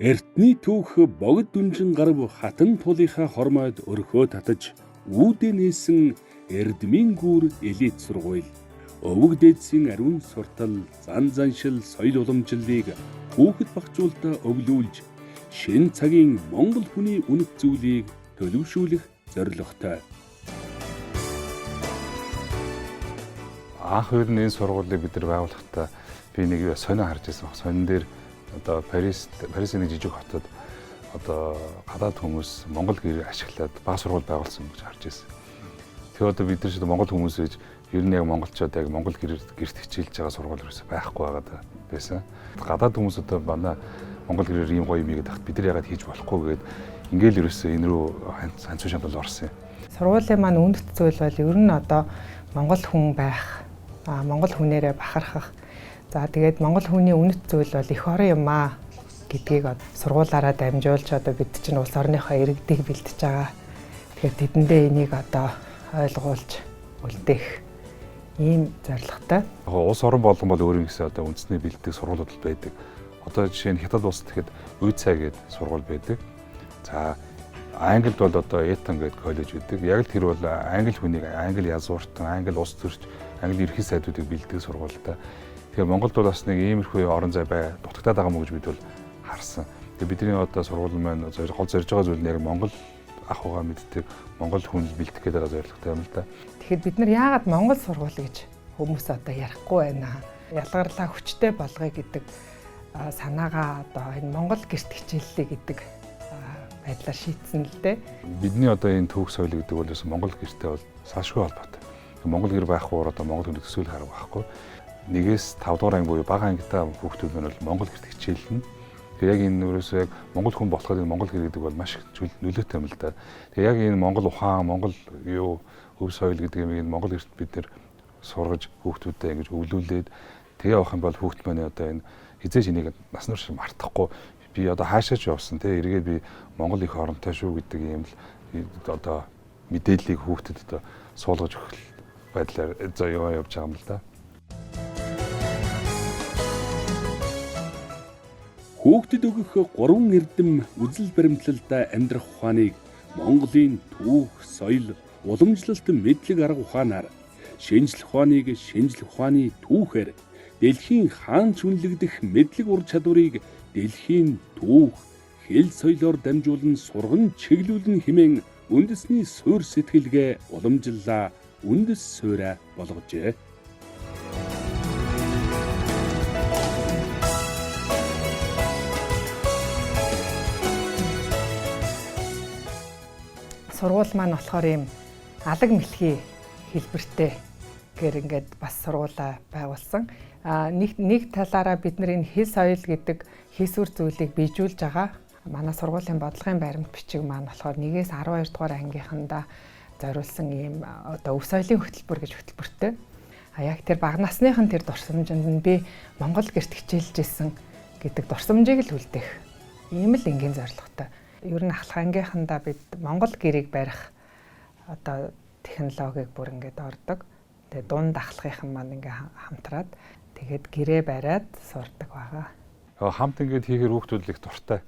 Эртний түүх богд дүнжин гарав хатан тулынхаа хормойд өрхөө татаж үүдээ нээсэн Эрдмийн гүр элит сургууль өвөг дээдсийн ариун суртал, зан заншил, соёл уламжлалыг хүүхэд багцуулдаа өвлүүлж шинэ цагийн монгол хүний үнэт зүйлийг төлөвшүүлэх зорилготой. Анх ер нь энэ сургуулийг бид нар байгуулахдаа би нэг сонио харж байсан баг. Сонин дээр одоо Парисын нэг жижиг хотод одоо гадаад хүмүүс монгол гэрээ ашиглаад бага сургууль байгуулсан гэж харж байсан. Тэгээ одоо бид нар ч монгол хүмүүс гэж ер нь яг монголчууд яг монгол гэрт хичээлж байгаа сургууль ерөөсөй байхгүй байгаа байсан. Гадаад хүмүүс одоо манай монгол гэрээр ийм гоё юм хийгээд байхад бид нар яагаад хийж болохгүй гээд ингээл ерөөсөй энэ рүү ханцуу шамдал орсон юм. Сургуулийн маань үнэт зүйл бол ер нь одоо монгол хүн байх, монгол хүнээрээ бахархах. За тэгээд монгол хүний үнэт зүйл бол эх орон юм аа гэдгийг сургуулаараа дамжуулж одоо бид чинь улс орныхоо иргэдийг бэлтэж байгаа. Тэгэхээр тэдэндээ энийг одоо ойлгуулж үлдээх ийм зорилготой. Яг улс орон болгон бол өөрийн гэсэн одоо үндэсний бэлтгэх сургуулиуд байдаг. Одоо жишээ нь Хятад улс гэхэд Үйцай гэдэг сургууль байдаг. За Англид бол одоо Этон гэдэг коллеж байдаг. Яг л тэр бол англи хүнийг англи язгууртан, англи улс төрч, англи ерхий сайдуудыг бэлтгэх сургуультай. Тэгэхээр Монголд бол бас нэг иймэрхүү орон зай бай дутагдаад байгаа мó гэж бид бол харсан. Тэгээ бидний одоо сургууль маань гол зорж байгаа зүйл нь яг монгол ах угаа мэддэг, монгол хүн бэлтгэх гэдэг байгаа зорилготой юм л да. Тэгэхээр бид нар яагаад монгол сургууль гэж хүмүүс одоо ярихгүй байна. Ялгарлаа хүчтэй болгоё гэдэг санаагаа одоо энэ монгол гэрт хичээллээ гэдэг байдлаар шийдсэн л дээ. Бидний одоо энэ түүх соёл гэдэг бол ерөөсөн монгол гэртэй бол салшгүй холбоотой. Монгол гэр байхгүй одоо монгол хүн төсөөлөх арга байхгүй. 1-ээс 5 дугаар анги буюу бага ангитай хүүхдүүд маань бол монгол гэрт хичээлнэ. Тэгээ яг энэ ерөөсөө яг монгол хүн болоход энэ монгол гэр гэдэг бол маш их нөлөөтэй юм л да. Тэгээ яг энэ монгол ухаан, монгол юу өв соёл гэдэг юм энэ монгол гэрт бид нэр сургаж хүүхдүүдэд ингэж өвлүүлээд тэгээ явах юм бол хүүхд маань одоо энэ хизээж энийг насны турш мартахгүй би одоо хаашаа ч явсан те эргээд би монгол их оронтой шүү гэдэг ийм л одоо мэдээллийг хүүхдэд одоо суулгаж өгөх байдлаар заяа явж байгаа юм л да. Хүүхдэд өгөх гурван эрдэм үзэл баримтлалд амьдрах ухааныг Монголын түүх, соёл, уламжлалт мэдлэг арга ухаанаар шинжлэх ухааныг шинжлэх ухааны түүхээр дэлхийн хаан ч үнэлэгдэх мэдлэг ур чадварыг дэлхийн түүх, хэл соёлоор дамжуулан сурган чиглүүлнэ хэмээн үндэсний суурь сэтгэлгээ уламжлалаа үндэс суурьа болгожээ. Сургууль маань болохоор ийм алаг мэлхий хэлбэртэй гэр ингээд бас сургуулаа байгуулсан. Нэг талаараа бид нар энэ хэл соёл гэдэг хийсвэр зүйлийг биежүүлж байгаа. Манай сургуулийн бодлогын баримт бичиг маань болохоор 1-ээс 12 дугаар ангийнхандаа зориулсан ийм одоо өв соёлын хөтөлбөр гэж хөтөлбөртэй. Яг тэр бага насныхан тэр дурсамжинд нь би монгол гэрт хичээлж исэн гэдэг дурсамжийг л үлдээх ийм л энгийн зорилготой. Ер нь ахлах ангийнхандаа бид монгол гэрийг барих одоо технологиг бүр ингээд ордог. Тэгээ дунд ахлахынхан маань ингээ хамтраад тэгээд гэрээ бариад сурдаг байгаа. Хамт ингээд хийхээр хүүхдүүд их дуртай.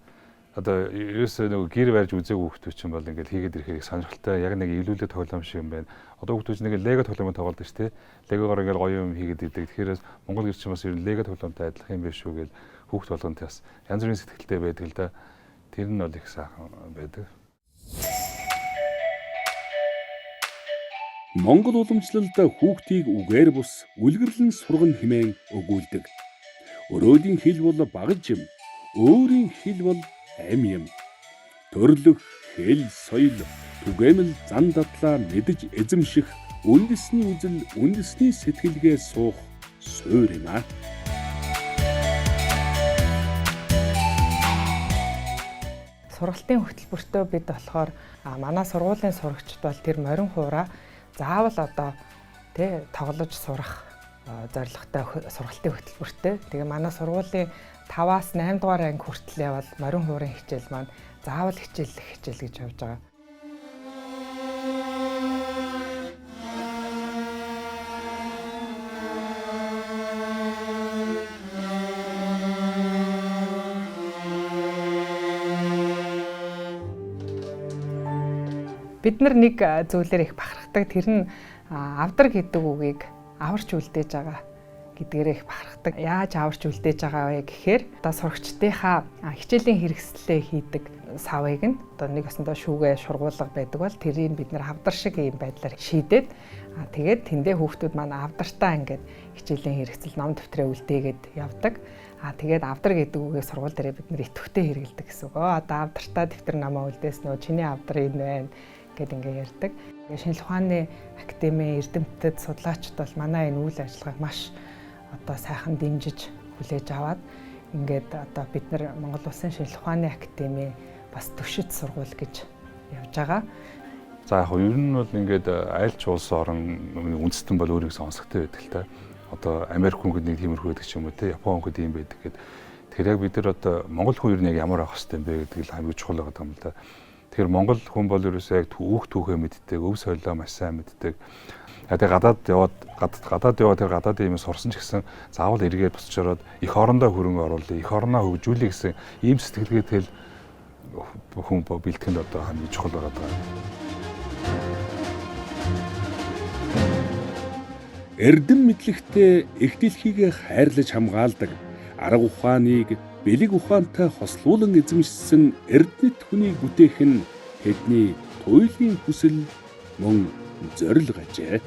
Одоо ерөөсөө нөгөө гэр барьж үзээгүй хүүхдүүд чинь бол ингээд хийгээд ирэхээр их сонирхолтой. Яг нэг эвлүүлэг тоглоом шиг юм байна. Одоо хүүхдүүд нэг лего тоглоом тоглодог шүү дээ. Легогоор ингээд гоё юм хийгээд идэг. Тэгэхээр монгол гэр чинь бас ер нь лего тоглоомтой адилхан юм биш үү гэж хүүхд болгонт бас янз бүрийн сэтгэлтэй байдаг л да. Тэр нь бол их сайхан байдаг. Монгол уламжлалд хүүхдийг үгээр бус үлгэрлэн сургана хэмээн өгүүлдэг. Өрөөдийн хэл бол багаж юм, өөрийн хэл бол ам юм. Төрлөх, хэл, соёл, түгээмэл зан дадлаа мэдэж эзэмших үндэсний үзэл, үндэсний сэтгэлгээ суух суурь юм аа. Сургалтын хөтөлбөртөө бид болохоор манай сургуулийн сурагчид бол тэр морин хуураа заавал одоо тий тоглож сурах зорилготой сургалтын хөтөлбөртэй. Тэгээ манай сургуулийн 5-аас 8 дугаар анги хүртэл явбал морин хуурын хичээл маань заавал хичээллэх хичээл гэж явж байгаа. Бид нар нэг зүйлээр их бахархдаг. Тэр нь авдар гэдэг үгийг аварч үлдээж байгаа гэдгээрээ их бахархдаг. Яаж аварч үлдээж байгаа вэ гэхээр одоо сурагчдынхаа хичээлийн хэрэгслээ хийдэг савыг нь одоо нэг өсөндөө шүүгээ шургуулга байдаг бол тэрийг бид нар авдар шиг ийм байдлаар шийдээд, тэгээд тэндээ хүүхдүүд маань авдартаа ингээд хичээлийн хэрэгсэл, ном дэвтрээ үлдээгээд явдаг. Тэгээд авдар гэдэг үгийг сургууль дээрээ бид нар идэвхтэй хэрэглэдэг гэсэн үг. Одоо авдартаа дэвтэр номоо үлдээсэн үү? Чиний авдар энэ байна гэд ингээ ярьдаг. Шинжлэх ухааны академийн эрдэмтэд, судлаачид бол манай энэ үйл ажиллагааг маш одоо сайхан дэмжиж хүлээж аваад, ингээд одоо бид нар Монгол Улсын Шинжлэх ухааны академийн бас түшид сургууль гэж явж байгаа. За, яг ер нь бол ингээд аль ч улс орон үндэстэн бол өөрийн гэсэн онцлогтой байдаг л та. Одоо Америк хүн гэдэг нэг тиймэрхүү байдаг ч юм уу те, Япон хүн гэдэг юм байдаг гэд. Тэгэхээр яг бид нар одоо Монгол хүн ер нь яг ямар байх хэвтэй юм бэ гэдэг л хамгийн чухал байгаа юм л да. Тэгэхээр Монгол хүн бол ерөөсөө яг түүх түүхээ мэддэг, өв соёлоо маш сайн мэддэг. Яг тэгээ гадаад яваад, гадаад яваад тэр гадаадын юм сурсан ч гэсэн заавал эргээд буцаж ороод эх орондоо хөрөнгө оруулъя, эх орноо хөгжүүлье гэсэн ийм сэтгэлгээтэй хүн бэлтгэнд одоо хамгийн чухал байгаа даа. Эрдэм мэдлэгтэй эх дэлхийгээ хайрлаж хамгаалдаг, арга ухааныг бэлэг ухаантай хослуулан эзэмшсэн эрдэнэт хүнийг бүтээх нь тэдний туйлын хүсэл мөн зорилго ажээ.